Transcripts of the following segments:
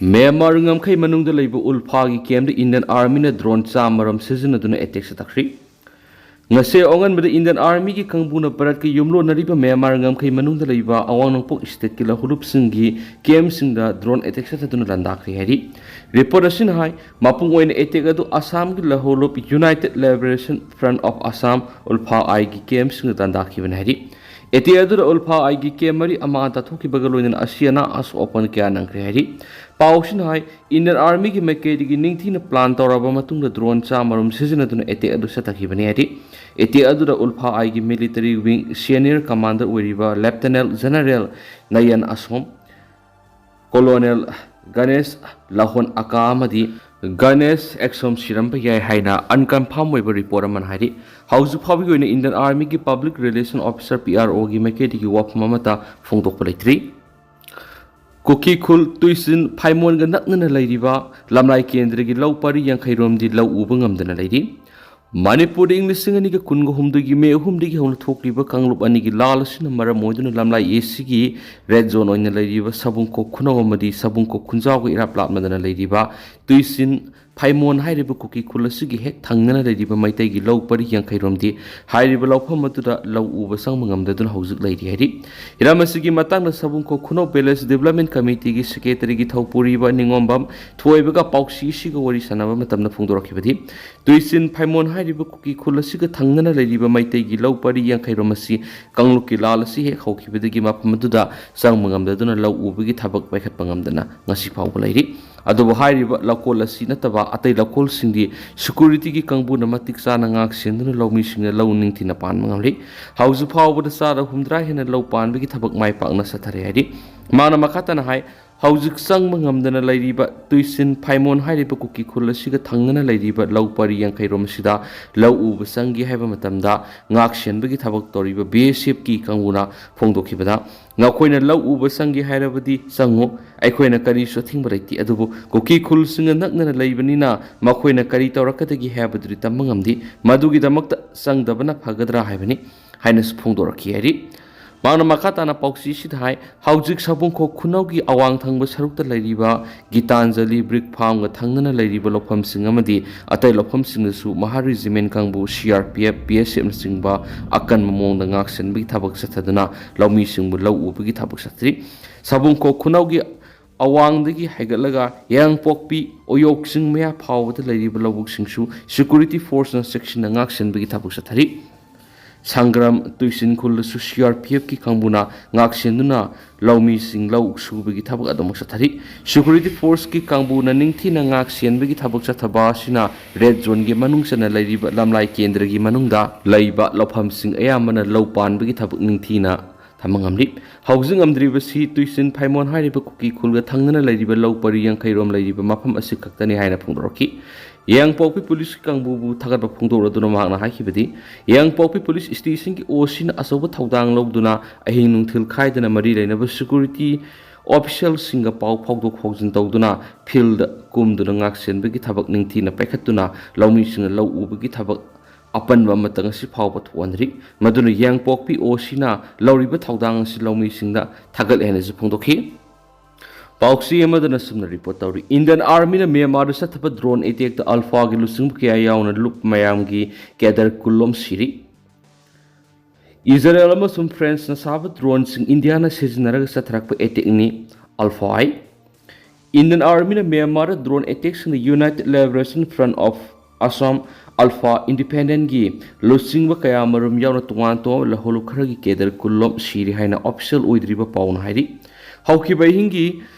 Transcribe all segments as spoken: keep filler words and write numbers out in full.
Myanmar ꯉꯝꯈꯩ ꯃꯅꯨꯡꯗ ꯂꯩꯕ ꯎꯜꯐꯥꯒꯤ ꯀꯦꯝꯗ ꯏꯟꯗꯤꯌꯟ ꯑꯥꯔꯃꯤꯅ ꯗ꯭ꯔꯣꯟ ꯆꯥꯝꯃꯔꯣꯝ ꯁꯤꯖꯤꯟꯅꯗꯨꯅ ꯑꯦꯇꯦꯛ ꯆꯠꯊꯈ꯭ꯔꯤ꯫ ꯉꯁꯤ ꯑꯉꯟꯕꯗ ꯏꯟꯗꯤꯌꯟ ꯑꯥꯔꯃꯤꯒꯤ ꯀꯥꯡꯕꯨꯅ ꯚꯥꯔꯠꯀ ꯌꯨꯝꯂꯣꯟꯅꯔꯤꯕ ꯃ꯭ꯌꯥꯟꯃꯥꯔ ꯉꯝꯈꯩ ꯃꯅꯨꯡꯗ ꯂꯩꯕ ꯑꯋꯥꯡ ꯅꯣꯡꯄꯣꯛ ꯁ꯭ꯇꯦꯠꯀꯤ ꯂꯧꯍꯣꯜꯂꯨꯞꯁꯤꯡꯒꯤ ꯀꯦꯝꯁꯤꯡꯗ ꯗ꯭ꯔꯣꯟ ꯑꯦꯇꯦꯛ ꯆꯠꯊꯗꯨꯅ ꯂꯥꯟꯗꯥꯈ꯭ꯔꯦ ꯍꯥꯏꯔꯤ꯫ ꯔꯤꯄꯣꯔꯠ ꯑꯁꯤꯅ ꯍꯥꯏ, ꯃꯄꯨꯡ ꯑꯣꯏꯅ ꯑꯦꯇꯦꯛ ꯑꯗꯨ ꯑꯁꯥꯝꯒꯤ ꯂꯧꯍꯣꯜꯂꯨꯞ United Liberation Front of Assam, ꯎꯜꯐꯥ ꯑꯥꯏꯒꯤ ꯀꯦꯝꯁꯤꯡꯗ ꯂꯥꯟꯗꯥꯈꯤꯕꯅꯤ ꯍꯥꯏꯔꯤ꯫ ꯑꯦꯇꯦꯛ ꯑꯗꯨꯗ ꯎꯜꯐꯥ ꯑꯥꯏꯒꯤ ꯀꯦꯝ ꯃꯔꯤ ꯑꯃꯥꯡ ꯇꯥꯊꯣꯛꯈꯤꯕꯒ ꯂꯣꯏꯅꯅ ꯑꯁꯤ ꯑꯅꯥ ꯑꯁꯣꯛ ꯑꯄꯟ ꯀꯌꯥ ꯅꯪꯈ꯭ꯔꯦ ꯍꯥꯏꯔꯤ꯫ ꯄꯥꯎꯁꯤꯅ ꯍꯥꯏ, ꯏꯟꯗꯤꯌꯟ ꯑꯥꯔꯃꯤꯒꯤ ꯃꯥꯏꯀꯩꯗꯒꯤ ꯅꯤꯡꯊꯤꯅ ꯄ꯭ꯂꯥꯟ ꯇꯧꯔꯕ ꯃꯇꯨꯡꯗ ꯗ꯭ꯔꯣꯟ ꯆꯥꯝꯃꯔꯣꯝ ꯁꯤꯖꯤꯟꯅꯗꯨꯅ ꯑꯦꯇꯦꯛ ꯑꯗꯨ ꯆꯠꯊꯈꯤꯕꯅꯤ ꯍꯥꯏꯔꯤ꯫ ꯑꯦꯇꯦꯛ ꯑꯗꯨꯗ ꯎꯜꯐꯥ ꯑꯥꯏꯒꯤ ꯃꯤꯂꯤꯇꯔꯤ ꯋꯤꯡ ꯁꯦꯅꯤꯌꯔ ꯀꯃꯥꯟꯗꯔ ꯑꯣꯏꯔꯤꯕ ꯂꯦꯐꯇꯤꯅꯦꯟ ꯖꯦꯅꯔꯦꯜ ꯅꯌꯟ ꯑꯁꯣꯝ, ꯀꯣꯂꯣꯅꯦꯜ ꯒꯅꯦꯁ ꯂꯥꯍꯣꯟ ꯑꯀꯥ ꯑꯃꯗꯤ ꯒꯅꯦꯁ ꯑꯦꯛꯁꯣꯝ ꯁꯤꯔꯝꯕ ꯌꯥꯏ ꯍꯥꯏꯅ ꯑꯟꯀꯟꯐꯥꯔꯝ ꯑꯣꯏꯕ ꯔꯤꯄꯣꯔꯠ ꯑꯃꯅ ꯍꯥꯏꯔꯤ꯫ ꯍꯧꯖꯤꯛ ꯐꯥꯎꯕꯒꯤ ꯑꯣꯏꯅ ꯏꯟꯗꯤꯌꯟ ꯑꯥꯔꯃꯤꯒꯤ public relation officer, P R ꯑꯣꯒꯤ ꯃꯥꯏꯀꯩꯗꯒꯤ ꯋꯥꯐꯝ ꯑꯃꯠꯇ ꯐꯣꯡꯗꯣꯛꯄ ꯂꯩꯇ꯭ꯔꯤ꯫ ꯀꯨꯀꯤ ꯈꯨꯜ ꯇꯨꯏꯆꯤꯟ ꯐꯥꯏꯃꯣꯟꯒ ꯅꯛꯅꯅ ꯂꯩꯔꯤꯕ ꯂꯝꯂꯥꯏ ꯀꯦꯟꯗ꯭ꯔꯒꯤ ꯂꯧ ꯄꯔꯤ ꯌꯥꯡꯈꯩ ꯔꯣꯝꯗꯤ ꯂꯧ ꯎꯕ ꯉꯝꯗꯅ ꯂꯩꯔꯤ꯫ ꯃꯅꯤꯄꯨꯔꯗ ꯏꯪ ꯂꯤꯁꯤꯡ ꯑꯅꯤꯒ ꯀꯨꯟꯒ ꯍꯨꯝꯗꯣꯏꯒꯤ ꯃꯦ ꯑꯍꯨꯝꯗꯒꯤ ꯍꯧꯅ ꯊꯣꯛꯂꯤꯕ ꯀꯥꯡꯂꯨꯞ ꯑꯅꯤꯒꯤ ꯂꯥꯜ ꯑꯁꯤꯅ ꯃꯔꯝ ꯑꯣꯏꯗꯨꯅ ꯂꯝꯂꯥꯏ ꯑꯦ ꯁꯤꯒꯤ ꯔꯦꯗ ꯖꯣꯟ ꯑꯣꯏꯅ ꯂꯩꯔꯤꯕ ꯁꯕꯨꯡꯈꯣꯛ ꯈꯨꯅꯧ ꯑꯃꯗꯤ ꯁꯕꯨꯡꯈꯣꯛ ꯈꯨꯟꯖꯥꯎꯒ ꯏꯔꯥꯞ ꯂꯥꯞꯅꯗꯅ ꯂꯩꯔꯤꯕ ꯇꯨꯏꯆꯤꯟ ꯐꯥꯏꯃꯣꯟ ꯍꯥꯏꯔꯤꯕ ꯀꯨꯀꯤ ꯈꯨꯜ ꯑꯁꯤꯒꯤ ꯍꯦꯛ ꯊꯪꯅꯅ ꯂꯩꯔꯤꯕ ꯃꯩꯇꯩꯒꯤ ꯂꯧ ꯄꯔꯤ ꯌꯥꯡꯈꯩ ꯔꯣꯝꯗꯤ ꯍꯥꯏꯔꯤꯕ ꯂꯧꯐꯝ ꯑꯗꯨꯗ ꯂꯧ ꯎꯕ ꯆꯪꯕ ꯉꯝꯗꯗꯨꯅ ꯍꯧꯖꯤꯛ ꯂꯩꯔꯤ ꯍꯥꯏꯔꯤ꯫ ꯍꯤꯔꯝ ꯑꯁꯤꯒꯤ ꯃꯇꯥꯡꯗ ꯁꯕꯨꯡꯈꯣꯛ ꯈꯨꯅꯧ ꯚꯤꯂꯦꯖ ꯗꯤꯕꯂꯞꯃꯦꯟ ꯀꯃꯤꯇꯤꯒꯤ ꯁꯦꯀ꯭ꯔꯦꯇꯔꯤꯒꯤ ꯊꯧꯄꯨꯔꯤꯕ ꯅꯤꯉꯣꯝꯕꯝ ꯊꯣꯏꯕꯒ ꯄꯥꯎꯁꯤ ꯑꯁꯤꯒ ꯋꯥꯔꯤ ꯁꯥꯟꯅꯕ ꯃꯇꯝꯗ ꯐꯣꯡꯗꯣꯔꯛꯈꯤꯕꯗꯤ, ꯇꯨꯏꯆꯤꯟ ꯐꯥꯏꯃꯣꯟ ꯍꯥꯏꯔꯤꯕ ꯀꯨꯀꯤ ꯈꯨꯜ ꯑꯁꯤꯒ ꯊꯪꯅꯅ ꯂꯩꯔꯤꯕ ꯃꯩꯇꯩꯒꯤ ꯂꯧ ꯄꯔꯤ ꯌꯥꯡꯈꯩ ꯔꯣꯝ ꯑꯁꯤ ꯀꯥꯡꯂꯨꯞꯀꯤ ꯂꯥꯜ ꯑꯁꯤ ꯍꯦꯛ ꯍꯧꯈꯤꯕꯗꯒꯤ ꯃꯐꯝ ꯑꯗꯨꯗ ꯆꯪꯕ ꯉꯝꯗꯗꯨꯅ ꯂꯧ ꯎꯕꯒꯤ ꯊꯕꯛ ꯄꯥꯏꯈꯠꯄ ꯉꯝꯗꯅ ꯉꯁꯤ ꯐꯥꯎꯕ ꯂꯩꯔꯤ꯫ ꯑꯗꯨꯕꯨ ꯍꯥꯏꯔꯤꯕ ꯂꯧꯀꯣꯜ ꯑꯁꯤ ꯅꯠꯇꯕ ꯑꯇꯩ ꯂꯧꯀꯣꯜꯁꯤꯡꯗꯤ ꯁꯦꯀ꯭ꯌꯨꯔꯤꯇꯤꯒꯤ ꯀꯥꯡꯕꯨꯅ ꯃꯇꯤꯛ ꯆꯥꯅ ꯉꯥꯛ ꯁꯦꯟꯗꯨꯅ ꯂꯧꯃꯤꯁꯤꯡꯅ ꯂꯧ ꯅꯤꯡꯊꯤꯅ ꯄꯥꯟꯕ ꯉꯝꯂꯤ꯫ ꯍꯧꯖꯤꯛ ꯐꯥꯎꯕꯗ ꯆꯥꯗ ꯍꯨꯝꯗ꯭ꯔꯥ ꯍꯦꯟꯅ ꯂꯧ ꯄꯥꯟꯕꯒꯤ ꯊꯕꯛ ꯃꯥꯏ ꯄꯥꯛꯅ ꯆꯠꯊꯔꯦ ꯍꯥꯏꯔꯤ꯫ ꯃꯥꯅ ꯃꯈꯥ ꯇꯥꯅ ꯍꯥꯏ, ꯍꯧꯖꯤꯛ ꯆꯪꯕ ꯉꯝꯗꯅ ꯂꯩꯔꯤꯕ ꯇꯨꯏꯆꯤꯟ ꯐꯥꯏꯃꯣꯟ ꯍꯥꯏꯔꯤꯕ ꯀꯨꯀꯤ ꯈꯨꯜ ꯑꯁꯤꯒ ꯊꯪꯅꯅ ꯂꯩꯔꯤꯕ ꯂꯧ ꯄꯔꯤ ꯌꯥꯡꯈꯩ ꯔꯣꯝ ꯑꯁꯤꯗ ꯂꯧ ꯎꯕ ꯆꯪꯒꯦ ꯍꯥꯏꯕ ꯃꯇꯝꯗ ꯉꯥꯛ ꯁꯦꯟꯕꯒꯤ ꯊꯕꯛ ꯇꯧꯔꯤꯕ ꯕꯤ ꯑꯦꯁ ꯑꯦꯐꯀꯤ ꯀꯥꯡꯕꯨꯅ ꯐꯣꯡꯗꯣꯛꯈꯤꯕꯗ, ꯅꯈꯣꯏꯅ ꯂꯧ ꯎꯕ ꯆꯪꯒꯦ ꯍꯥꯏꯔꯕꯗꯤ ꯆꯪꯉꯨ, ꯑꯩꯈꯣꯏꯅ ꯀꯔꯤꯁꯨ ꯑꯊꯤꯡꯕ ꯂꯩꯇꯦ, ꯑꯗꯨꯕꯨ ꯀꯨꯀꯤ ꯈꯨꯜꯁꯤꯡꯒ ꯅꯛꯅꯅ ꯂꯩꯕꯅꯤꯅ ꯃꯈꯣꯏꯅ ꯀꯔꯤ ꯇꯧꯔꯛꯀꯗꯒꯦ ꯍꯥꯏꯕꯗꯨꯗꯤ ꯇꯝꯕ ꯉꯝꯗꯦ꯫ ꯃꯗꯨꯒꯤꯗꯃꯛꯇ ꯆꯪꯗꯕꯅ ꯐꯒꯗ꯭ꯔꯥ ꯍꯥꯏꯕꯅꯤ ꯍꯥꯏꯅꯁꯨ ꯐꯣꯡꯗꯣꯔꯛꯈꯤ ꯍꯥꯏꯔꯤ꯫ ꯃꯍꯥꯛꯅ ꯃꯈꯥ ꯇꯥꯅ ꯄꯥꯎꯆꯦꯁꯤꯗ ꯍꯥꯏ, ꯍꯧꯖꯤꯛ ꯁꯥꯕꯨꯡꯈꯣꯛ ꯈꯨꯅꯧꯒꯤ ꯑꯋꯥꯡ ꯊꯪꯕ ꯁꯔꯨꯛꯇ ꯂꯩꯔꯤꯕ ꯒꯤꯇꯥꯟꯖꯂꯤ ꯕ꯭ꯔꯤꯛ ꯐꯥꯔꯝꯒ ꯊꯪꯅꯅ ꯂꯩꯔꯤꯕ ꯂꯧꯐꯝꯁꯤꯡ ꯑꯃꯗꯤ ꯑꯇꯩ ꯂꯧꯐꯝꯁꯤꯡꯗꯁꯨ ꯃꯍꯥ ꯔꯤꯖꯤꯃꯦꯟ ꯀꯥꯡꯕꯨ, C R P F, B S ꯑꯦꯐꯅꯆꯤꯡꯕ ꯑꯀꯟꯕ ꯃꯑꯣꯡꯗ ꯉꯥꯛ ꯁꯦꯟꯕꯒꯤ ꯊꯕꯛ ꯆꯠꯊꯗꯨꯅ ꯂꯧꯃꯤꯁꯤꯡꯕꯨ ꯂꯧ ꯎꯕꯒꯤ ꯊꯕꯛ ꯆꯠꯊꯔꯤ꯫ ꯁꯥꯕꯨꯡꯈꯣꯛ ꯈꯨꯅꯧꯒꯤ ꯑꯋꯥꯡꯗꯒꯤ ꯍꯥꯏꯒꯠꯂꯒ ꯌꯥꯡꯄꯣꯛꯄꯤ, ꯑꯣꯌꯣꯛ ꯆꯤꯡ ꯃꯌꯥ ꯐꯥꯎꯕꯗ ꯂꯩꯔꯤꯕ ꯂꯧꯕꯨꯛꯁꯤꯡꯁꯨ ꯁꯦꯀ꯭ꯌꯨꯔꯤꯇꯤ ꯐꯣꯔꯁꯅ ꯆꯦꯛꯁꯤꯟꯅ ꯉꯥꯛ ꯁꯦꯟꯕꯒꯤ ꯊꯕꯛ ꯆꯠꯊꯔꯤ꯫ ꯁꯪꯒ꯭ꯔꯥꯝ ꯇꯨꯏꯁꯤꯟ ꯈꯨꯜꯗꯁꯨ ꯁꯤ ꯑꯥꯔ ꯄꯤ ꯑꯦꯐꯀꯤ ꯀꯥꯡꯕꯨꯅ ꯉꯥꯛ ꯁꯦꯟꯗꯨꯅ ꯂꯧꯃꯤꯁꯤꯡ ꯂꯧ ꯁꯨꯕꯒꯤ ꯊꯕꯛ ꯑꯗꯨꯃꯛ ꯆꯠꯊꯔꯤ꯫ ꯁꯦꯀ꯭ꯌꯨꯔꯤꯇꯤ ꯐꯣꯔꯁꯀꯤ ꯀꯥꯡꯕꯨꯅ ꯅꯤꯡꯊꯤꯅ ꯉꯥꯛ ꯁꯦꯟꯕꯒꯤ ꯊꯕꯛ ꯆꯠꯊꯕ ꯑꯁꯤꯅ ꯔꯦꯗ ꯖꯣꯟꯒꯤ ꯃꯅꯨꯡ ꯆꯟꯅ ꯂꯩꯔꯤꯕ ꯂꯝꯂꯥꯏ ꯀꯦꯟꯗ꯭ꯔꯒꯤ ꯃꯅꯨꯡꯗ ꯂꯩꯕ ꯂꯧꯐꯝꯁꯤꯡ ꯑꯌꯥꯝꯕꯅ ꯂꯧ ꯄꯥꯟꯕꯒꯤ ꯊꯕꯛ ꯅꯤꯡꯊꯤꯅ ꯊꯝꯕ ꯉꯝꯂꯤ꯫ ꯍꯧꯖꯤꯛ ꯉꯝꯗ꯭ꯔꯤꯕꯁꯤ ꯇꯨꯏꯁꯤꯟ ꯐꯥꯏꯃꯣꯟ ꯍꯥꯏꯔꯤꯕ ꯀꯨꯀꯤ ꯈꯨꯜꯒ ꯊꯪꯅꯅ ꯂꯩꯔꯤꯕ ꯂꯧ ꯄꯔꯤ ꯌꯥꯡꯈꯩꯔꯣꯝ ꯂꯩꯔꯤꯕ ꯃꯐꯝ ꯑꯁꯤ ꯈꯛꯇꯅꯤ ꯍꯥꯏꯅ ꯐꯣꯡꯗꯣꯔꯛꯈꯤ꯫ ꯌꯥꯡꯄꯣꯛꯄꯤ ꯄꯨꯂꯤꯁꯀꯤ ꯀꯥꯡꯕꯨꯕꯨ ꯊꯥꯒꯠꯄ ꯐꯣꯡꯗꯣꯛꯂꯗꯨꯅ ꯃꯍꯥꯛꯅ ꯍꯥꯏꯈꯤꯕꯗꯤ, ꯌꯥꯡꯄꯣꯛꯄꯤ ꯄꯨꯂꯤꯁ ꯁ꯭ꯇꯦꯁꯟꯒꯤ ꯑꯣ ꯁꯤꯅ ꯑꯆꯧꯕ ꯊꯧꯗꯥꯡ ꯂꯧꯗꯨꯅ ꯑꯍꯤꯡ ꯅꯨꯡꯊꯤꯜ ꯈꯥꯏꯗꯅ ꯃꯔꯤ ꯂꯩꯅꯕ ꯁꯦꯀ꯭ꯌꯨꯔꯤꯇꯤ ꯑꯣꯐꯤꯁꯤꯌꯦꯜꯁꯤꯡꯒ ꯄꯥꯎ ꯐꯥꯎꯗꯣꯛ ꯐꯥꯎꯖꯤꯟ ꯇꯧꯗꯨꯅ ꯐꯤꯜꯗ ꯀꯨꯝꯗꯨꯅ ꯉꯥꯛ ꯁꯦꯟꯕꯒꯤ ꯊꯕꯛ ꯅꯤꯡꯊꯤꯅ ꯄꯥꯏꯈꯠꯇꯨꯅ ꯂꯧꯃꯤꯁꯤꯡꯅ ꯂꯧ ꯎꯕꯒꯤ ꯊꯕꯛ ꯑꯄꯟꯕ ꯑꯃꯠꯇ ꯉꯁꯤ ꯐꯥꯎꯕ ꯊꯣꯛꯍꯟꯗ꯭ꯔꯤ꯫ ꯃꯗꯨꯅ ꯌꯥꯡꯄꯣꯛꯄꯤ ꯑꯣ ꯁꯤꯅ ꯂꯧꯔꯤꯕ ꯊꯧꯗꯥꯡ ꯑꯁꯤ ꯂꯧꯃꯤꯁꯤꯡꯗ ꯊꯥꯒꯠꯂꯦ ꯍꯥꯏꯅꯁꯨ ꯐꯣꯡꯗꯣꯛꯈꯤ꯫ ꯄꯥꯎꯆꯦ ꯑꯃꯗꯅ ꯁꯨꯝꯅ ꯔꯤꯄꯣꯔꯠ ꯇꯧꯔꯤ, ꯏꯟꯗꯤꯌꯟ ꯑꯥꯔꯃꯤꯅ ꯃ꯭ꯌꯥꯟꯃꯥꯔꯗ ꯆꯠꯊꯕ ꯗ꯭ꯔꯣꯟ ꯑꯦꯇꯦꯛꯇ ꯑꯜꯐꯥꯒꯤ ꯂꯨꯆꯤꯡꯕ ꯀꯌꯥ ꯌꯥꯎꯅ ꯂꯨꯞ ꯃꯌꯥꯝꯒꯤ ꯀꯦꯗꯔ ꯀꯨꯟꯂꯣꯝ ꯁꯤꯔꯤ꯫ ꯏꯖꯔꯦꯜ ꯑꯃꯁꯨꯡ ꯐ꯭ꯔꯦꯟꯁꯅ ꯁꯥꯕ ꯗ꯭ꯔꯣꯟꯁꯤꯡ ꯏꯟꯗꯤꯌꯥꯅ ꯁꯤꯖꯤꯟꯅꯔꯒ ꯆꯠꯊꯔꯛꯄ ꯑꯦꯇꯦꯛꯅꯤ, ꯑꯜꯐꯥ ꯍꯥꯏ꯫ ꯏꯟꯗꯤꯌꯟ ꯑꯥꯔꯃꯤꯅ ꯃ꯭ꯌꯥꯟꯃꯥꯔꯗ ꯗ꯭ꯔꯣꯟ ꯑꯦꯇꯦꯛꯁꯤꯡꯗ united liberation front of Assam, ULFA ꯏꯟꯗꯤꯄꯦꯟꯗꯦꯟꯒꯤ ꯂꯨꯆꯤꯡꯕ ꯀꯌꯥ ꯃꯔꯨꯝ ꯌꯥꯎꯅ ꯇꯣꯉꯥꯟ ꯇꯣꯉꯥꯟꯕ ꯂꯧꯍꯣꯜꯂꯨ ꯈꯔꯒꯤ ꯀꯦꯗꯔ ꯀꯨꯟꯂꯣꯝ ꯁꯤꯔꯤ ꯍꯥꯏꯅ ꯑꯣꯐꯤꯁꯤꯌꯦꯜ ꯑꯣꯏꯗ꯭ꯔꯤꯕ ꯄꯥꯎꯅ ꯍꯥꯏꯔꯤ꯫ ꯍꯧꯈꯤꯕ ꯑꯍꯤꯡꯒꯤ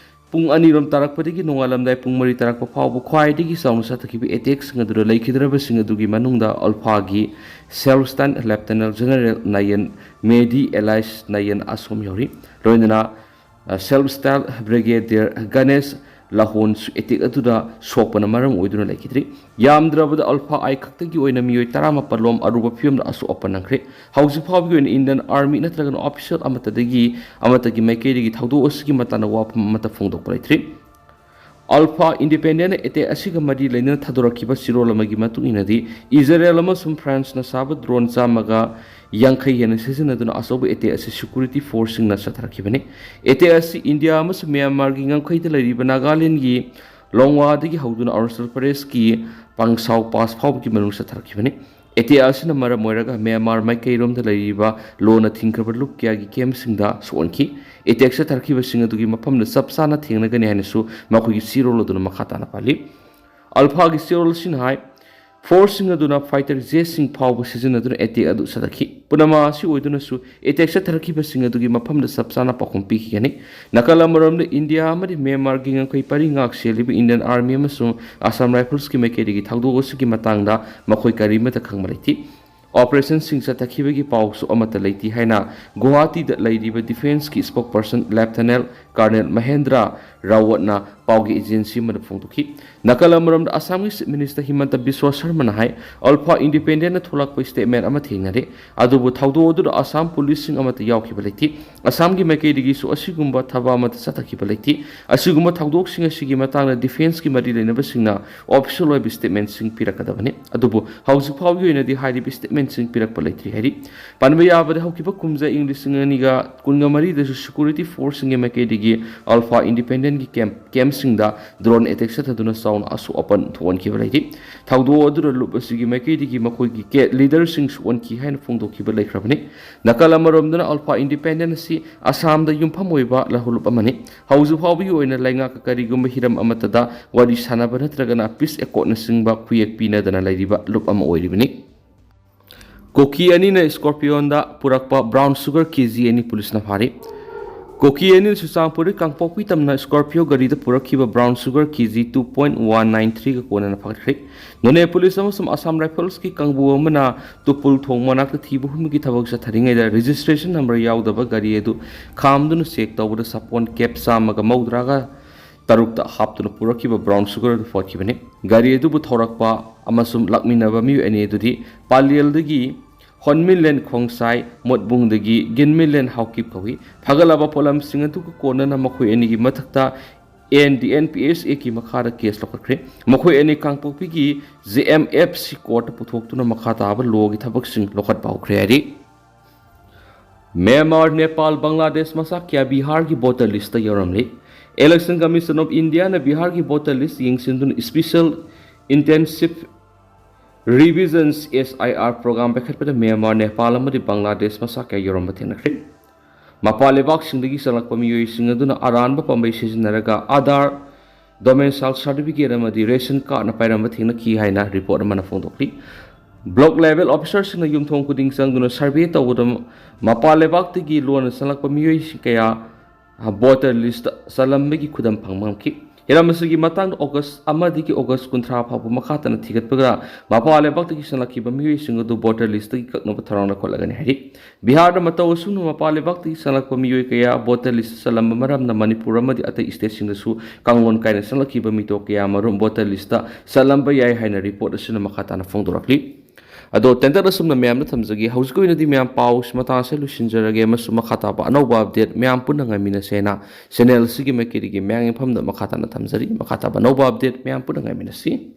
ꯄꯨꯡ ꯑꯅꯤꯔꯣꯝ ꯇꯥꯔꯛꯄꯗꯒꯤ ꯅꯣꯡꯉꯥꯜꯂꯝꯗꯥꯏ ꯄꯨꯡ ꯃꯔꯤ ꯇꯥꯔꯛꯄ ꯐꯥꯎꯕ ꯈ꯭ꯋꯥꯏꯗꯒꯤ ꯆꯥꯎꯅ ꯆꯠꯊꯈꯤꯕ ꯑꯦꯇꯦꯛꯁꯤꯡ ꯑꯗꯨꯗ ꯂꯩꯈꯤꯗ꯭ꯔꯕꯁꯤꯡ ꯑꯗꯨꯒꯤ ꯃꯅꯨꯡꯗ ꯑꯜꯐꯥꯒꯤ ꯁꯦꯜꯐ ꯁ꯭ꯇꯥꯏꯜ ꯂꯦꯐꯇꯦꯅꯦꯟ ꯖꯦꯅꯔꯦꯜ ꯅꯌꯟ ꯃꯦꯗꯤ ꯑꯦꯂꯥꯏꯁ ꯅꯌꯟ ꯑꯁꯣꯝ ꯌꯥꯎꯔꯤ꯫ ꯂꯣꯏꯅꯅ, ꯑ, ꯁꯦꯜꯐ ꯁ꯭ꯇꯥꯏꯜ ꯕ꯭ꯔꯤꯒꯦꯗꯤꯌꯔ ꯒꯅꯦꯁ ꯂꯍꯣꯟꯁꯨ ꯑꯦꯇꯦꯛ ꯑꯗꯨꯗ ꯁꯣꯛꯄꯅ ꯃꯔꯝ ꯑꯣꯏꯗꯨꯅ ꯂꯩꯈꯤꯗ꯭ꯔꯤ꯫ ꯌꯥꯝꯗ꯭ꯔꯕꯗ ꯑꯜꯐꯥ ꯑꯥꯏ ꯈꯛꯇꯒꯤ ꯑꯣꯏꯅ ꯃꯤꯑꯣꯏ ꯇꯔꯥꯃꯥꯄꯜ ꯂꯣꯝ ꯑꯔꯨꯕ ꯐꯤꯕꯝꯗ ꯑꯁꯣꯛ ꯑꯄꯟ ꯅꯪꯈ꯭ꯔꯦ꯫ ꯍꯧꯖꯤꯛ ꯐꯥꯎꯕꯒꯤ ꯑꯣꯏꯅ ꯏꯟꯗꯤꯌꯟ ꯑꯥꯔꯃꯤ ꯅꯠꯇ꯭ꯔꯒꯅ ꯑꯣꯐꯤꯁꯤꯌꯦꯜ ꯑꯃꯠꯇꯗꯒꯤ, ꯑꯃꯠꯇꯒꯤ ꯃꯥꯏꯀꯩꯗꯒꯤ ꯊꯧꯗꯣꯛ ꯑꯁꯤꯒꯤ ꯃꯇꯥꯡꯗ ꯋꯥꯐꯝ ꯑꯃꯠꯇ ꯐꯣꯡꯗꯣꯛꯄ ꯂꯩꯇ꯭ꯔꯤ꯫ Alpha Independent ꯑꯦꯇꯦꯛ ꯑꯁꯤꯒ ꯃꯔꯤ ꯂꯩꯅꯅ ꯊꯥꯗꯣꯔꯛꯈꯤꯕ ꯆꯦꯔꯣꯜ ꯑꯃꯒꯤ ꯃꯇꯨꯡ ꯏꯟꯅꯗꯤ, ꯏꯖꯔꯦꯜ ꯑꯃꯁꯨꯡ ꯐ꯭ꯔꯥꯟꯁꯅ ꯁꯥꯕ ꯗ꯭ꯔꯣꯟ ꯆꯥꯝꯃꯒ ꯌꯥꯡꯈꯩ ꯍꯦꯟꯅ ꯁꯤꯖꯤꯟꯅꯗꯨꯅ ꯑꯆꯧꯕ ꯑꯦꯇꯦꯛ ꯑꯁꯤ ꯁꯦꯀ꯭ꯌꯨꯔꯤꯇꯤ ꯐꯣꯔꯁꯁꯤꯡꯅ ꯆꯠꯊꯔꯛꯈꯤꯕꯅꯤ꯫ ꯑꯦꯇꯦꯛ ꯑꯁꯤ ꯏꯟꯗꯤꯌꯥ ꯑꯃꯁꯨꯡ ꯃ꯭ꯌꯥꯟꯃꯥꯔꯒꯤ ꯉꯝꯈꯩꯗ ꯂꯩꯔꯤꯕ ꯅꯥꯒꯥꯂꯦꯟꯒꯤ ꯂꯣꯡꯋꯥꯗꯒꯤ ꯍꯧꯗꯨꯅ ꯑꯔꯨꯅꯥꯆꯜ ꯄ꯭ꯔꯗꯦꯁꯀꯤ ꯄꯥꯡꯁꯥꯎ ꯄꯥꯁ ꯐꯥꯎꯕꯒꯤ ꯃꯅꯨꯡ ꯆꯠꯊꯔꯛꯈꯤꯕꯅꯤ꯫ ꯑꯦꯇꯦꯛ ꯑꯁꯤꯅ ꯃꯔꯝ ꯑꯣꯏꯔꯒ ꯃ꯭ꯌꯥꯟꯃꯥꯔ ꯃꯥꯏꯀꯩꯔꯣꯝꯗ ꯂꯩꯔꯤꯕ ꯂꯣꯟꯅ ꯊꯤꯡꯈ꯭ꯔꯕ ꯂꯨꯞ ꯀꯌꯥꯒꯤ ꯀꯦꯝꯞꯁꯤꯡꯗ ꯁꯣꯛꯍꯟꯈꯤ꯫ ꯑꯦꯇꯦꯛ ꯆꯠꯊꯔꯛꯈꯤꯕꯁꯤꯡ ꯑꯗꯨꯒꯤ ꯃꯐꯝꯗ ꯆꯞ ꯆꯥꯅ ꯊꯦꯡꯅꯒꯅꯤ ꯍꯥꯏꯅꯁꯨ ꯃꯈꯣꯏꯒꯤ ꯆꯦꯔꯣꯜ ꯑꯗꯨꯅ ꯃꯈꯥ ꯇꯥꯅ ꯄꯜꯂꯤ꯫ ꯑꯜꯐꯥꯒꯤ ꯆꯦꯔꯣꯜ ꯑꯁꯤꯅ ꯍꯥꯏ, ꯐꯣꯔꯁꯁꯤꯡ ꯑꯗꯨꯅ ꯐꯥꯏꯇꯔ ꯖꯦꯠꯁꯤꯡ ꯐꯥꯎꯕ ꯁꯤꯖꯤꯟꯅꯗꯨꯅ ꯑꯦꯇꯦꯛ ꯑꯗꯨ ꯆꯠꯊꯈꯤ꯫ ꯄꯨꯝꯅꯃꯛ ꯑꯁꯤ ꯑꯣꯏꯗꯨꯅꯁꯨ, ꯑꯦꯇꯦꯛ ꯆꯠꯊꯔꯛꯈꯤꯕꯁꯤꯡ ꯑꯗꯨꯒꯤ ꯃꯐꯝꯗ ꯆꯞ ꯆꯥꯅ ꯄꯥꯎꯈꯨꯝ ꯄꯤꯈꯤꯒꯅꯤ꯫ ꯅꯥꯀꯜ ꯑꯃꯔꯣꯝꯗ, ꯏꯟꯗꯤꯌꯥ ꯑꯃꯗꯤ ꯃ꯭ꯌꯥꯟꯃꯥꯔꯒꯤ ꯉꯝꯈꯩ ꯄꯔꯤ ꯉꯥꯛ ꯁꯦꯜꯂꯤꯕ ꯏꯟꯗꯤꯌꯟ ꯑꯥꯔꯃꯤ ꯑꯃꯁꯨꯡ ꯑꯁꯥꯝ ꯔꯥꯏꯐꯜꯁꯀꯤ ꯃꯥꯏꯀꯩꯗꯒꯤ ꯊꯧꯗꯣꯛ ꯑꯁꯤꯒꯤ ꯃꯇꯥꯡꯗ ꯃꯈꯣꯏ ꯀꯔꯤꯃꯠꯇ ꯈꯪꯕ ꯂꯩꯇꯦ꯫ ꯑꯣꯄꯔꯦꯁꯟꯁꯤꯡ ꯆꯠꯊꯈꯤꯕꯒꯤ ꯄꯥꯎꯁꯨ ꯑꯃꯠꯇ ꯂꯩꯇꯦ ꯍꯥꯏꯅ ꯒꯨꯋꯥꯍꯥꯇꯤꯗ ꯂꯩꯔꯤꯕ ꯗꯤꯐꯦꯟꯁꯀꯤ ꯁ꯭ꯄꯣꯛꯄꯔꯁꯟ ꯂꯦꯐꯇꯅꯦꯟ ꯀꯔꯅꯦꯜ ꯃꯍꯦꯟꯗ꯭ꯔ ꯔꯥꯋꯠꯅ ꯄꯥꯎꯒꯤ ꯑꯦꯖꯦꯟꯁꯤ ꯑꯃꯗ ꯐꯣꯡꯗꯣꯛꯈꯤ꯫ ꯅꯥꯀꯜ ꯑꯃꯔꯣꯝꯗ, ꯑꯁꯥꯝꯒꯤ ꯆꯤꯐ ꯃꯤꯅꯤꯁꯇꯔ ꯍꯤꯃꯟꯇ ꯕꯤꯁ꯭ꯋ ꯁꯔꯃꯅ ꯍꯥꯏ, ꯑꯜꯐꯥ ꯏꯟꯗꯤꯄꯦꯟꯗꯦꯟꯠꯅ ꯊꯣꯛꯂꯛꯄ ꯁ꯭ꯇꯦꯠꯃꯦꯟꯠ ꯑꯃ ꯊꯦꯡꯅꯔꯦ, ꯑꯗꯨꯕꯨ ꯊꯧꯗꯣꯛ ꯑꯗꯨꯗ ꯑꯁꯥꯝ ꯄꯨꯂꯤꯁꯁꯤꯡ ꯑꯃꯠꯇ ꯌꯥꯎꯈꯤꯕ ꯂꯩꯇꯦ꯫ ꯑꯁꯥꯝꯒꯤ ꯃꯥꯏꯀꯩꯗꯒꯤꯁꯨ ꯑꯁꯤꯒꯨꯝꯕ ꯊꯕꯛ ꯑꯃꯠꯇ ꯆꯠꯊꯈꯤꯕ ꯂꯩꯇꯦ꯫ ꯑꯁꯤꯒꯨꯝꯕ ꯊꯧꯗꯣꯛꯁꯤꯡ ꯑꯁꯤꯒꯤ ꯃꯇꯥꯡꯗ ꯗꯤꯐꯦꯟꯁꯀꯤ ꯃꯔꯤ ꯂꯩꯅꯕꯁꯤꯡꯅ ꯑꯣꯐꯤꯁꯤꯌꯦꯜ ꯑꯣꯏꯕ ꯁ꯭ꯇꯦꯠꯃꯦꯟꯠꯁꯤꯡ ꯄꯤꯔꯛꯀꯗꯕꯅꯤ꯫ ꯑꯗꯨꯕꯨ ꯍꯧꯖꯤꯛ ꯐꯥꯎꯒꯤ ꯑꯣꯏꯅꯗꯤ ꯍꯥꯏꯔꯤꯕ ꯁ꯭ꯇꯦꯠꯃꯦꯟꯠꯁꯤꯡ ꯄꯤꯔꯛꯄ ꯂꯩꯇ꯭ꯔꯤ ꯍꯥꯏꯔꯤ꯫ ꯄꯟꯕ ꯌꯥꯕꯗ, ꯍꯧꯈꯤꯕ ꯀꯨꯝꯖꯥ ꯏꯪ ꯂꯤꯁꯤꯡ ꯑꯅꯤꯒ ꯀꯨꯟꯒ ꯃꯔꯤꯗꯁꯨ ꯁꯦꯀ꯭ꯌꯨꯔꯤꯇꯤ ꯐꯣꯔꯁꯁꯤꯡꯒꯤ ꯃꯥꯏꯀꯩꯗꯒꯤ ꯑꯜꯐꯥ ꯏꯟꯗꯤꯄꯦꯟꯗꯦꯟꯠꯀꯤ ꯀꯦꯝꯞ, ꯀꯦꯝꯞꯁꯤꯡꯗ ꯗ꯭ꯔꯣꯟ ꯑꯦꯇꯦꯛ ꯆꯠꯊꯗꯨꯅ ꯆꯥꯎꯅ ꯑꯁꯣꯛ ꯑꯄꯟ ꯊꯣꯛꯍꯟꯈꯤꯕ ꯂꯩꯔꯤ꯫ ꯊꯧꯗꯣꯛ ꯑꯗꯨꯗ ꯂꯨꯞ ꯑꯁꯤꯒꯤ ꯃꯥꯏꯀꯩꯗꯒꯤ ꯃꯈꯣꯏꯒꯤ ꯀꯦ-, ꯂꯤꯗꯔꯁꯤꯡ ꯁꯣꯛꯍꯟꯈꯤ ꯍꯥꯏꯅ ꯐꯣꯡꯗꯣꯛꯈꯤꯕ ꯂꯩꯈ꯭ꯔꯕꯅꯤ꯫ ꯅꯥꯀꯜ ꯑꯃꯔꯣꯝꯗꯅ, ꯑꯜꯐꯥ ꯏꯟꯗꯤꯄꯦꯟꯗꯦꯟꯠ ꯑꯁꯤ ꯑꯁꯥꯝꯗ ꯌꯨꯝꯐꯝ ꯑꯣꯏꯕ ꯂꯧꯍꯨꯂꯨꯞ ꯑꯃꯅꯤ꯫ ꯍꯧꯖꯤꯛ ꯐꯥꯎꯕꯒꯤ ꯑꯣꯏꯅ ꯂꯩꯉꯥꯛꯀ ꯀꯔꯤꯒꯨꯝꯕ ꯍꯤꯔꯝ ꯑꯃꯠꯇꯗ ꯋꯥꯔꯤ ꯁꯥꯅꯕ ꯅꯠꯇ꯭ꯔꯒꯅ ꯄꯤꯁ ꯑꯦꯀꯣꯔꯗꯅꯆꯤꯡꯕ ꯈꯨꯌꯦꯛ ꯄꯤꯅꯗꯅ ꯂꯩꯔꯤꯕ ꯂꯨꯞ ꯑꯃ ꯑꯣꯏꯔꯤꯕꯅꯤ꯫ ꯀꯨꯀꯤ ꯑꯅꯤꯅ ꯁ꯭ꯀꯣꯔꯄꯤꯌꯣꯟꯗ ꯄꯨꯔꯛꯄ ꯕ꯭ꯔꯥꯎꯟ ꯁꯨꯒꯔ ꯀꯦꯖꯤ ꯑꯅꯤ ꯄꯨꯂꯤꯁꯅ ꯐꯥꯔꯤ꯫ ꯀꯨꯀꯤ ꯑꯅꯤꯅ ꯆꯨꯔꯆꯥꯟꯄꯨꯔꯗꯒꯤ ꯀꯥꯡꯄꯣꯛꯄꯤ ꯇꯝꯅ ꯁ꯭ꯀꯣꯔꯄꯤꯌꯣ ꯒꯥꯔꯤꯗ ꯄꯨꯔꯛꯈꯤꯕ ꯕ꯭ꯔꯥꯎꯟ ꯁꯨꯒꯔ ꯀꯦꯖꯤ two point one nine threeꯒ ꯀꯣꯟꯅꯅ ꯐꯥꯒꯠꯈ꯭ꯔꯦ꯫ ꯅꯣꯅꯦ ꯄꯨꯂꯤꯁ ꯑꯃꯁꯨꯡ ꯑꯁꯥꯝ ꯔꯥꯏꯐꯜꯁꯀꯤ ꯀꯥꯡꯕꯨ ꯑꯃꯅ ꯇꯨꯄꯨꯜ ꯊꯣꯡ ꯃꯅꯥꯛꯇ ꯊꯤꯕ ꯍꯨꯝꯕꯒꯤ ꯊꯕꯛ ꯆꯠꯊꯔꯤꯉꯩꯗ ꯔꯦꯖꯤꯁꯇ꯭ꯔꯦꯁꯟ ꯅꯝꯕꯔ ꯌꯥꯎꯗꯕ ꯒꯥꯔꯤ ꯑꯗꯨ ꯈꯥꯝꯗꯨꯅ ꯆꯦꯛ ꯇꯧꯕꯗ ꯁꯥꯄꯣꯟ ꯀꯦꯞ ꯆꯥꯝꯃꯒ ꯃꯧꯗ꯭ꯔꯥꯒ ꯇꯔꯨꯛꯇ ꯍꯥꯞꯇꯨꯅ ꯄꯨꯔꯛꯈꯤꯕ ꯕ꯭ꯔꯥꯎꯟ ꯁꯨꯒꯔ ꯑꯗꯨ ꯐꯥꯒꯠꯈꯤꯕꯅꯤ꯫ ꯒꯥꯔꯤ ꯑꯗꯨꯕꯨ ꯊꯧꯔꯛꯄ ꯑꯃꯁꯨꯡ ꯂꯥꯛꯃꯤꯟꯅꯕ ꯃꯤꯑꯣꯏ ꯑꯅꯤ ꯑꯗꯨꯗꯤ ꯄꯥꯂꯦꯜꯗꯒꯤ ꯍꯣꯟꯃꯤꯂꯦꯟ ꯈꯣꯡꯁꯥꯏ, ꯃꯣꯠꯕꯨꯡꯗꯒꯤ ꯒꯤꯟꯃꯤꯂꯦꯟ ꯍꯥꯎꯀꯤꯞ ꯀꯧꯏ꯫ ꯐꯒꯠꯂꯕ ꯄꯣꯠꯂꯝꯁꯤꯡ ꯑꯗꯨꯒ ꯀꯣꯟꯅꯅ ꯃꯈꯣꯏ ꯑꯅꯤꯒꯤ ꯃꯊꯛꯇ N D N P S ꯑꯦꯒꯤ ꯃꯈꯥꯗ ꯀꯦꯁ ꯂꯧꯈꯠꯈ꯭ꯔꯦ꯫ ꯃꯈꯣꯏ ꯑꯅꯤ ꯀꯥꯡꯄꯣꯛꯄꯤꯒꯤ ꯖꯦ ꯑꯦꯝ ꯑꯦꯐ ꯁꯤ ꯀꯣꯔꯠꯇ ꯄꯨꯊꯣꯛꯇꯨꯅ ꯃꯈꯥ ꯇꯥꯕ ꯂꯣꯒꯤ ꯊꯕꯛꯁꯤꯡ ꯂꯧꯈꯠꯄ ꯍꯧꯈ꯭ꯔꯦ ꯍꯥꯏꯔꯤ꯫ ꯃ꯭ꯌꯥꯟꯃꯥꯔ, ꯅꯦꯄꯥꯜ, ꯕꯪꯒ꯭ꯂꯥꯗꯦꯁ ꯃꯆꯥ ꯀꯌꯥ ꯕꯤꯍꯥꯔꯒꯤ ꯚꯣꯇꯔ ꯂꯤꯁꯇ ꯌꯥꯎꯔꯝꯂꯤ꯫ Election Commission of Indiaꯅ ꯕꯤꯍꯥꯔꯒꯤ ꯚꯣꯇꯔ ꯂꯤꯁ ꯌꯦꯡꯁꯤꯟꯗꯨꯅ Special Intensive Revisions, S I R, program ꯄꯥꯏꯈꯠꯄꯗ ꯃ꯭ꯌꯥꯟꯃꯥꯔ, ꯅꯦꯄꯥꯜ ꯑꯃꯗꯤ ꯕꯪꯒ꯭ꯂꯥꯗꯦꯁ ꯃꯆꯥ ꯀꯌꯥ ꯌꯥꯎꯔꯝꯕ ꯊꯦꯡꯅꯈ꯭ꯔꯦ꯫ ꯃꯄꯥꯟ ꯂꯩꯕꯥꯛꯁꯤꯡꯗꯒꯤ ꯆꯪꯂꯛꯄ ꯃꯤꯑꯣꯏꯁꯤꯡ ꯑꯗꯨꯅ ꯑꯔꯥꯟꯕ ꯄꯥꯝꯕꯩ ꯁꯤꯖꯤꯟꯅꯔꯒ ꯑꯥꯙꯥꯔ, ꯗꯣꯃꯦꯁꯥꯏꯜ ꯁꯥꯔꯇꯤꯐꯤꯀꯦꯠ ꯑꯃꯗꯤ ꯔꯦꯁꯟ ꯀꯥꯔꯗꯅ ꯄꯥꯏꯔꯝꯕ ꯊꯦꯡꯅꯈꯤ ꯍꯥꯏꯅ ꯔꯤꯄꯣꯔꯠ ꯑꯃꯅ ꯐꯣꯡꯗꯣꯛꯂꯤ꯫ ꯕ꯭ꯂꯣꯛ ꯂꯦꯚꯦꯜ ꯑꯣꯐꯤꯁꯔꯁꯤꯡꯅ ꯌꯨꯝꯊꯣꯡ ꯈꯨꯗꯤꯡ ꯆꯪꯗꯨꯅ ꯁꯔꯚꯦ ꯇꯧꯕꯗ ꯃꯄꯥꯟ ꯂꯩꯕꯥꯛꯇꯒꯤ ꯂꯣꯟꯅ ꯆꯪꯂꯛꯄ ꯃꯤꯑꯣꯏꯁꯤꯡ ꯀꯌꯥ ꯚꯣꯇꯔ ꯂꯤꯁꯇ ꯆꯜꯂꯝꯕꯒꯤ ꯈꯨꯗꯝ ꯐꯪꯕ ꯉꯝꯈꯤ꯫ ꯍꯤꯔꯝ ꯑꯁꯤꯒꯤ ꯃꯇꯥꯡꯗ ꯑꯣꯒꯁ ꯑꯃꯗꯒꯤ ꯑꯣꯒꯁ ꯀꯨꯟꯊ꯭ꯔꯥ ꯐꯥꯎꯕ ꯃꯈꯥ ꯇꯥꯅ ꯊꯤꯒꯠꯄꯒ ꯃꯄꯥꯟ ꯂꯩꯕꯥꯛꯇꯒꯤ ꯆꯪꯂꯛꯈꯤꯕ ꯃꯤꯑꯣꯏꯁꯤꯡ ꯑꯗꯨ ꯚꯣꯇꯔ ꯂꯤꯁꯇꯒꯤ ꯀꯛꯅꯕ ꯊꯧꯔꯥꯡ ꯂꯧꯈꯠꯂꯒꯅꯤ ꯍꯥꯏꯔꯤ꯫ ꯕꯤꯍꯥꯔꯗ ꯃꯇꯧ ꯑꯁꯨꯝꯅ ꯃꯄꯥꯟ ꯂꯩꯕꯥꯛꯇꯒꯤ ꯆꯪꯂꯛꯄ ꯃꯤꯑꯣꯏ ꯀꯌꯥ ꯚꯣꯇꯔ ꯂꯤꯁꯇ ꯆꯜꯂꯝꯕ ꯃꯔꯝꯅ ꯃꯅꯤꯄꯨꯔ ꯑꯃꯗꯤ ꯑꯇꯩ ꯁ꯭ꯇꯦꯠꯁꯤꯡꯗꯁꯨ ꯀꯥꯡꯂꯣꯟ ꯀꯥꯏꯅ ꯆꯪꯂꯛꯈꯤꯕ ꯃꯤꯇꯣꯞ ꯀꯌꯥ ꯃꯔꯨꯝ ꯚꯣꯇꯔ ꯂꯤꯁꯇ ꯆꯜꯂꯝꯕ ꯌꯥꯏ ꯍꯥꯏꯅ ꯔꯤꯄꯣꯔꯠ ꯑꯁꯤꯅ ꯃꯈꯥ ꯇꯥꯅ ꯐꯣꯡꯗꯣꯔꯛꯂꯤ꯫ ꯑꯗꯣ ꯇꯦꯟꯇꯛꯅ ꯑꯁꯨꯝꯅ ꯃꯌꯥꯝꯗ ꯊꯝꯖꯒꯦ꯫ ꯍꯧꯖꯤꯛꯀꯤ ꯑꯣꯏꯅꯗꯤ ꯃꯌꯥꯝ ꯄꯥꯎꯁꯤ ꯃꯇꯥꯡ ꯑꯁꯤꯗ ꯂꯣꯏꯁꯤꯟꯖꯔꯒꯦ ꯑꯃꯁꯨꯡ ꯃꯈꯥ ꯇꯥꯕ ꯑꯅꯧꯕ ꯑꯞꯗꯦꯠ ꯃꯌꯥꯝ ꯄꯨꯟꯅ ꯉꯥꯏꯃꯤꯟꯅꯁꯦꯅ ꯆꯦꯅꯦꯜ ꯑꯁꯤꯒꯤ ꯃꯥꯏꯀꯩꯗꯒꯤ ꯃꯌꯥꯝꯒꯤ ꯃꯐꯝꯗ ꯃꯈꯥ ꯇꯥꯅ ꯊꯝꯖꯔꯤ꯫ ꯃꯈꯥ ꯇꯥꯕ ꯑꯅꯧꯕ ꯑꯞꯗꯦꯠ ꯃꯌꯥꯝ ꯄꯨꯟꯅ ꯉꯥꯏꯃꯤꯟꯅꯁꯤ꯫